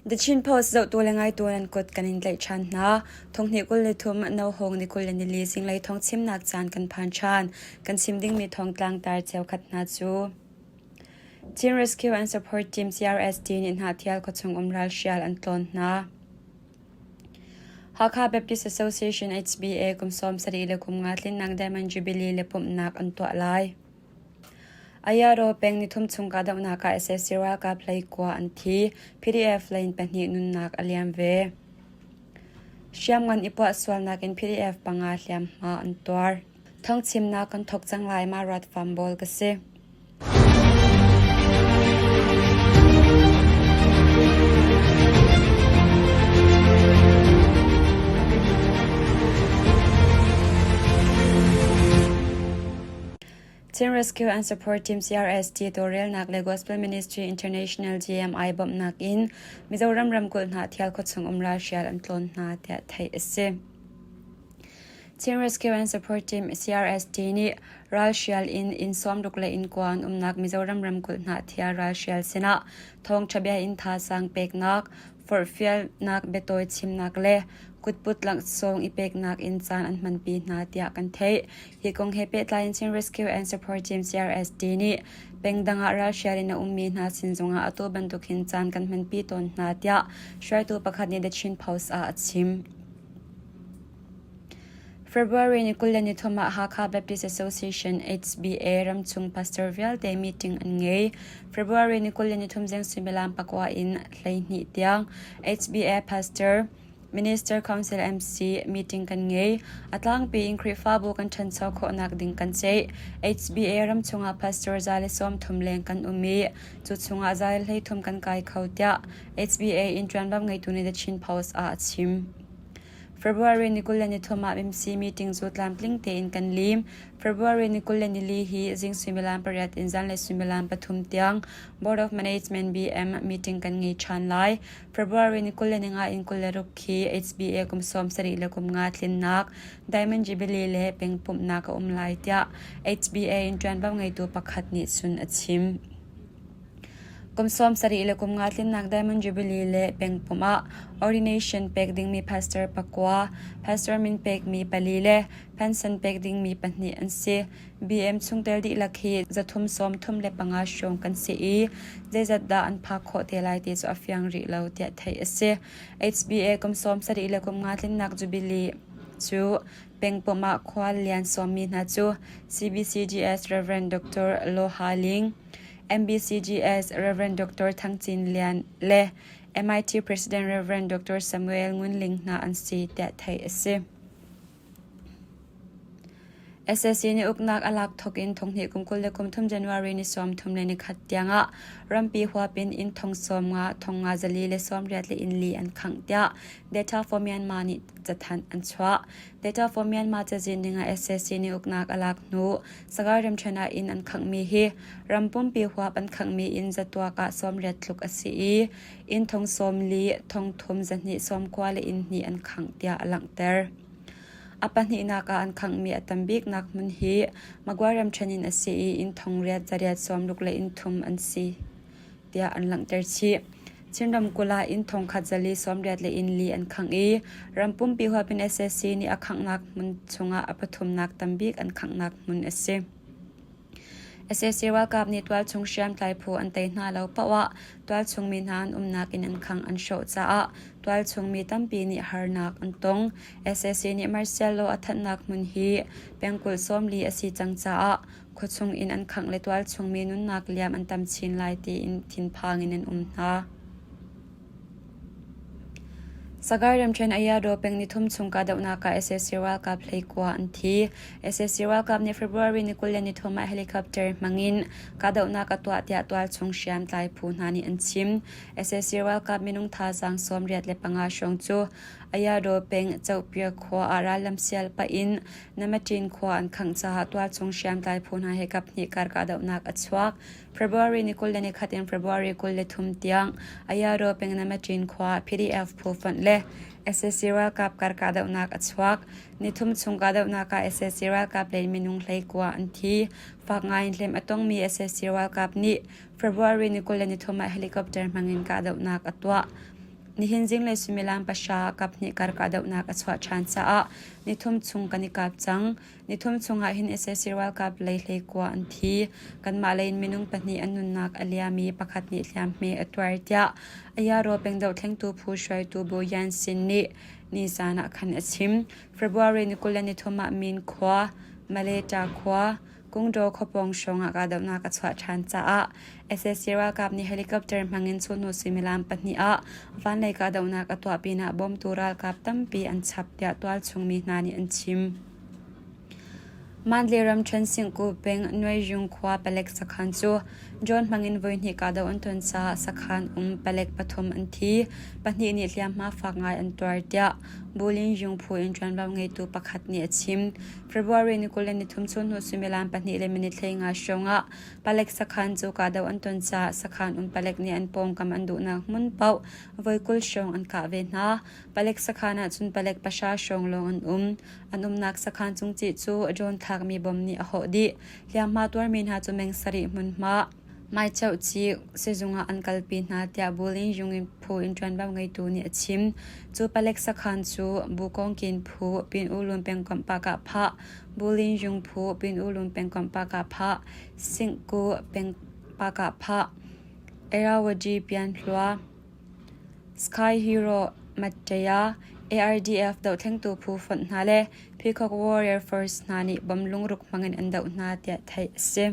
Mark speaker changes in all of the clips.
Speaker 1: The Chin Post zohtu le ngaitu nan kut kan in tlaih ṭhan hna. Thonghnih 23 Nohawng ni 24 zinglei thawngchimnak caan kan phan ṭhan. Kan chim dingmi thawngtlang tar cheukhat hna cu Chin Rescue and Support Team CRST nih Hnahthial khuachung um ralhrial an tlawn hna. Hakha Baptist Association HBA kum 70 le kum nga tlinnak Diamond Jubilee le pumhnak an tuah lai. Ayaro peng nithum chung kahdohnak ah sac ralkap hleikua an thi. PDF lane pahnih nunnak a liam ve. Hriamngan i puah sualnak in PDF panga hliamhma an tuar. Thawngchimnak kan thawk cang lai ma rat fam bawl ka si. Chin Rescue and Support Team CRST tawlrelnak le Gospel Ministry International GMI bawmhnak in Mizoram ramkulh Hnahthial khuachung um ralhrial an tlawn hna tiah theih a si. Chin Rescue and Support Team CRST nih ralhrial in inn sawmruk le inn kua an umnak Mizoram ramkulh Hnahthial ralhrial sinah thawngṭha bia in thazaang peknak, forhfialnak biatawi chimnak le kutput laksawng i peknak in caan an hmanpi hna tiah kan theih. Hi kong he pehtlai in Chin Rescue and Support Team CRST nih pengdang ah ralhrial in a ummi hna sin zongah atu bantuk hin caan kan hmanpi tawn hna tiah hruaitu pakhat nih The Chin Post ah a chim. February ni 23 ah Hakha Baptist Association HBA ramchung pastor vialte meeting an ngei. February ni 23 zing suimilam pakua in 12 tiang HBA pastor Minister Council MC meeting kan ngei. A tlangpi in Khrihfabu kan ṭhancho khawhnak ding kan ceih. HBA ram chungah pastor za le 30 leng kan um i cu chungah za le 33 kan kai kho tiah HBA in ṭuanvo ngeitu nih The Chin Post ah a chim. February ni 23 ah MC meeting cu tlamtling tein kan lim. February ni 24 hi zing suimilam pariat in zanlei suimilam pathum tiang Board of Management BM meeting kan ngei ṭhan lai. February ni 25 in 26 khi HBA kum 70 le kum nga tlinnak Diamond Jubilee le pengpumhnak a um lai tiah HBA in ṭuanvo ngeitu pakhat nih cun a chim. Kum 70 le kum nga tlinnak Diamond Jubilee le pengpumh ah ordination pek dingmi pastor pakua, pastor min pekmi pali le pension pek dingmi pahnih an si. BM chungtel dihlak hi zathum 35 hrawng kan si i zeizat dah an phak khawh te lai ti cu a fiang rih lo tiah theih a si. HBA kum 70 le kum nga tlinnak Jubilee cu pengpumh ah khual lian sawmmi hna cu CBCGS Rev. Dr. Loha Ling, MBCGS Rev. Dr. Thang Cin Lian le MIT President Rev. Dr. Samuel Ngun Ling hna an si tiah theih a si. SAC nih uknak a lak thawk in thonghnih kum 23 January ni 31 tiangah rampi huap in inn thong 50, thong nga zali le 80 le inn li an khangh tiah Data for Myanmar nih cathanh an chuah. Data for Myanmar cazin ning ah SAC nih uknak a lak hnu Sagaing ramṭhen ah inn an khanghmi hi ram pumpi huap an khanghmi inn zatuak ah 80 tluk a si i inn thong 40, thong thum zahnih 90 le inn hnih an khangh tiah a langhter. A pahnihnak ah an khanghmi a tam biknak hmun hi Magway ramṭhen in a si i inn thong riat zariat 60 le inn thum an si tiah an langhter chih. Chin ramkulh ah inn thongkhat zali 80 le inn li an khangh i ram pumpi huap in sac nih a khanghnak hmun chungah a pathumnak tambik an khanghnak hmun a si. Sac ralkap nih tualchung hriamtlai phu an tei hna lo paoh ah tualchung mi hna an umnak inn an khangh an hrawh caah tualchung mi tampi nih harnak an tong. Sac nih martial law a thanhnak hmun hi pengkulh 40 a si cang caah khuachung inn an khangh le tualchung mi nunnak liam an tam chin lai tiin thinphang in an um hna. Sagaing ramṭhen Ayadaw peng nithum chung kahdohnak ah sac ralkap hleikua an thi. Sac ralkap nih February ni 23 ah helicopter hmangin kahdohnak a tuah tiah tualchung hriamtlai phu hna nih an chim. Sac ralkap minung thazaang 85 hrawng cu Ayadaw peng Chohpia khua ah rallam sial pah in Namaṭin khua an khangh caah tualchung hriamtlai phu hna he kaphnih kar kahdohnak a chuak. February ni 21 in February 23 tiang Ayadaw peng Namaṭin khua PDF phu fonh le sac ralkap kar kahdohnak a chuak. Nithum chung kahdohnak ah sac ralkap lei minung 19 an thi. Fak ngai in hliam a tongmi sac ralkap nih February ni 23 ah helicopter hmangin kahdohnak a tuah. Nihin zinglei suimilam pahra kaphnih kar kahdohnak a chuah ṭhan caah nithum chung kan i kap cang. Nithum chung ah hin sac ralkap lei hleikua an thi. Kanmah lei in minung pahnih an nunnak a liam i pakhat nih hliamhme a tuar tiah Ayaro peng dohthlengtu phu hruaitu Bu Yan Sin nih nizan ah khan a chim. February ni 23 ah Min khua, Maleta khua, Kungdaw khuapawng hrawng ah kahdohnak a chuah ṭhan caah sac ralkap nih helicopter hmangin chunhnu suimilam pahnih ah vanlei kahdohnak a tuah pinah bawmtu ralkap tampi an chap tiah tualchung mi hna nih an chim. Mandalay ramṭhen Singku peng Nuaiyung khua palek sakhan cu drone hmangin voihnih kahdoh an ton caah sakhan um palek pathum an thi, pahnih nih hliamhma fak ngai an tuar tiah Bulin Yung phu in ṭuanvo ngeitu pakhat nih a chim. February ni 23 chunhnu suimilam pahnih le minute 15 hrawng ah palek sakhan cu kahdoh an ton caah sakhan um palek nih an pawngkam an duhnak hmun paoh voi 20 hrawng an kah ve hna. Palek sakhan ah cun palek pahra hrawng lawng an um. An umnak sakhan cungcih cu drone thlakmi bom nih a hawh dih. Hliamhma tuarmi hna cu meng sarih hmunhma Maichohci sizung ah an kalpi hna tiah Bulin Yungin phu in ṭuanvo ngeitu nih a chim. Cu palek sakhan cu Bukawngkin phu Pin-U-Lun pengkomh Pakah-phah, Bulin Yung phu Pin-U-Lun pengkomh Pakah-phah, Singku peng Pakah-phah, Irrawaddy Pianhlua, Sky Hero Mattaya, ARDF dohthlengtu phu fonh hna le Peacock Warrior Force hna nih bom lungruk hmangin an doh hna tiah theih a si.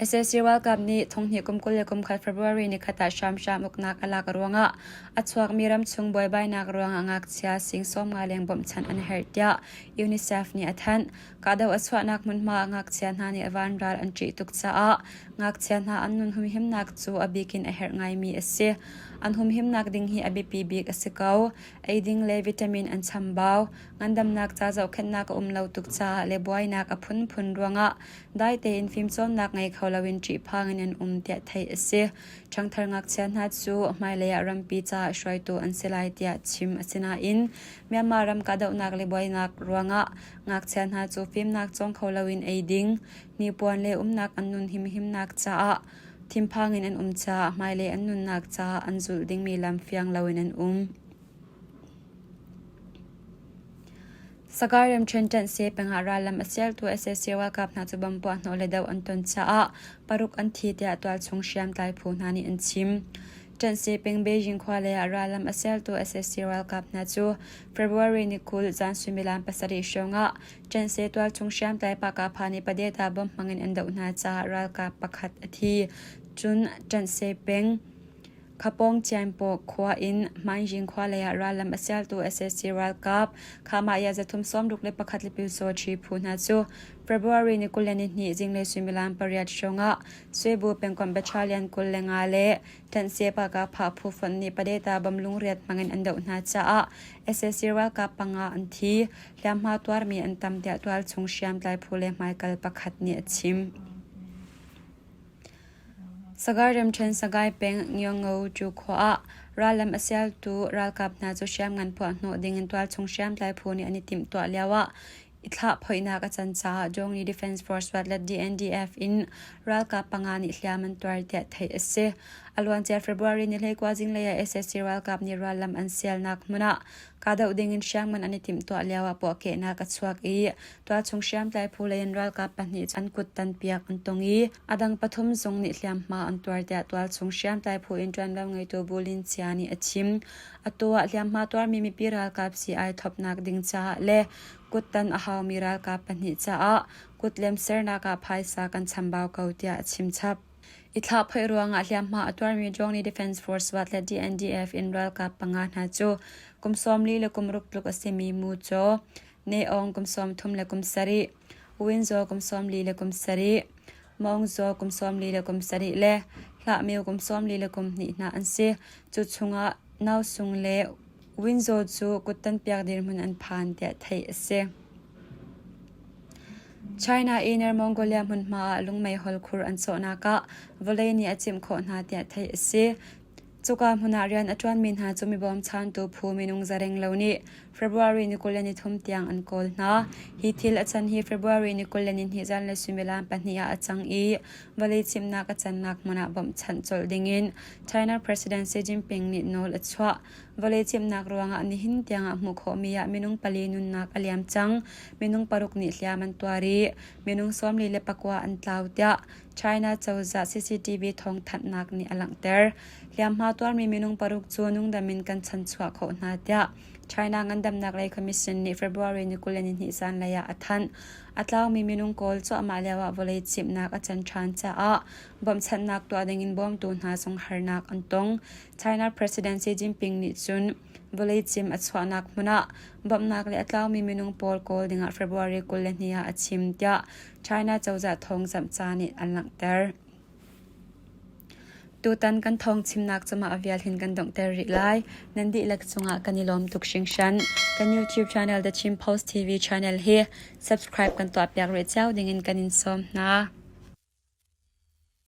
Speaker 1: Sac ralkap nih thonghnih kum 21 February nikhat ah hramhram uknak a lak ruangah a chuakmi ramchung buaibainak ruangah ngakchia sing 50 leng bawmhchanh an herh tiah UNICEF nih a thanh. Kahdoh a chuahnak hmunhma ah ngakchia hna nih vanral an ṭih tuk caah ngakchia hna an nun humhimnak cu a bik in a herh ngaimi a si. An humhimnak ding hi a biapi bik a si ko. Eiding le vitamin an chambau. Ngandamnak ca zohkhenhnak a um lo tuk caah le buainak a phunphun ruangah dai tein fimcawnnak ngei kho loin ṭihphang in an um tiah theih a si. Ṭhangthar ngakchia hna cu hmailei ah rampi caah hruaitu an si lai tiah chim a si nain Myanmar ram kahdohnak le buainak ruangah ngakchia hna cu fimnak cawng kho loin eiding, hnipuan le umnak an nun himhimnak caah thinphang in an um caah hmailei an nunnak caah an zulh dingmi lam fiang loin an um. Sagaing ramṭhen ṭanh peng ah rallam a sialtu sac ralkap hna cu bomb puahhnawh le doh an ton caah paruk an thi tiah tualchung hriamtlai phu hna nih an chim. Ṭanh peng Beijing khua lei ah rallam a sialtu sac ralkap hna cu February ni 20 zan suimilam pasarih hrawng ah Ṭanh tualchung hriamtlai Pakapha nih Padeta bomb hmang in an doh hna caah ralkap pakhat a thi. Cun Ṭanh peng Khapawng Cianpaw khua in Hmanjing khua lei ah rallam a sialtu sac ralkap Khamah 361 Pyusawṭhi phu hna cu February ni 22 zinglei suimilam pariat hrawng ah Swebu pengkomh Battalion 25 le Ṭanhse Pakapha phu fonh nih Padeta bom lungriat hmangin an doh hna caah sac ralkap panga an thi, hliamhma tuarmi an tam tiah tualchung hriamtlai phu le hmaikal pakhat nih a chim. Sagaing ramṭhen Sagaing peng Ngyongo cu khua ah rallam a sialtu ralkap hna cu hriamngan phuahhnawh dingin tualchung hriamtlai phu nih an i timhtuah lioah i thlahphoihnak a can caah Dongyi Defense Force Watlet DNDF in ralkap panga nih hliam an tuar tiah theih a si. A luancia February ni 21 zinglei ah sac ralkap nih rallam an sialnak hmun ah Kahdoh dingin hriamngan an i timhtuah lioah puahkehnak a chuak i tualchung hriamtlai phu lei in ralkap pahnih cu an kut tanpiak an tong i a dang pathum zong nih hliamhma an tuar tiah tualchung hriamtlai phu in ṭuanvo ngeitu Bu Lin Chia nih a chim. Atu ah hliamhma tuarmi mipi ralkap sii-ai thlopnak ding caah le kuttan a haumi ralkap pahnih caah kutlem sernak ah phaisa kan chambau ko tiah a chim chap. I thlahphoih ruangah hliamhma a tuarmi Jongni Defense Force Wat le DNDF in ralkap panga hna cu kum 40 le kum ruk tluk a simi Mu Caw, Ne Aung kum 33 le kum sarih, Win Zaw kum 40 le kum sarih, Maung Zaw kum 40 le kum sarih le Hlah Myo kum 40 le kum hnih hna an si. Cu chungah Nau Sung le Win Zaw cu kuttanpiak dirhmun an phan tiah theih a si. China i Inner Mongolia hmunhma ah lungmeihol khur an cawhnak ah vawlei nih a cimh khawh hna tiah theih a si. Cuka hmun ah rian a ṭuanmi hna cu mi bawmchantu phu minung zareng lo nih February ni 23 tiang an kawl hna. Hi thil a can hi February ni 22 zanlei suimilam pahnih ah a cang i vawlei cimnak a cannak hmun ah bawmhchanh colh dingin China President Xi Jinping nih nawl a chuah. Vawlei cimnak ruangah nihin tiangah hmuh khawhmi ah minung pali nunnak a liam cang. Minung paruk nih hliam an tuar i minung 44 an tlau tiah China cozah CCTV thawngthanhnak nih a langhter. Hliamhma tuarmi minung paruk cu nungdam in kan chanchuah khawh hna tiah China Ngandamnak lei Commission nih February ni 22 zanlei ah a thanh. A tlaumi minung kawl cuahmah lioah vawlei cimhnak a can ṭhan caah bawmhchanhnak tuah dingin bawmtu hna zong harnak an tong. China President Xi Jinping nih cun vawlei cim a chuahnak hmun ah bawmhnak le a tlaumi minung pawl kawl dingah February 22 ah a chim tiah China cozah thawngzamh ca nih an langhter. Tutan kan thawng chimnak cu mah vial hin kan donghter rih lai. Nan dihlak cungah kan i lawm tuk hringhran. Kan YouTube channel The Chin Post TV channel hi subscribe kan tuahpiak rih cio dingin kan in sawm hna.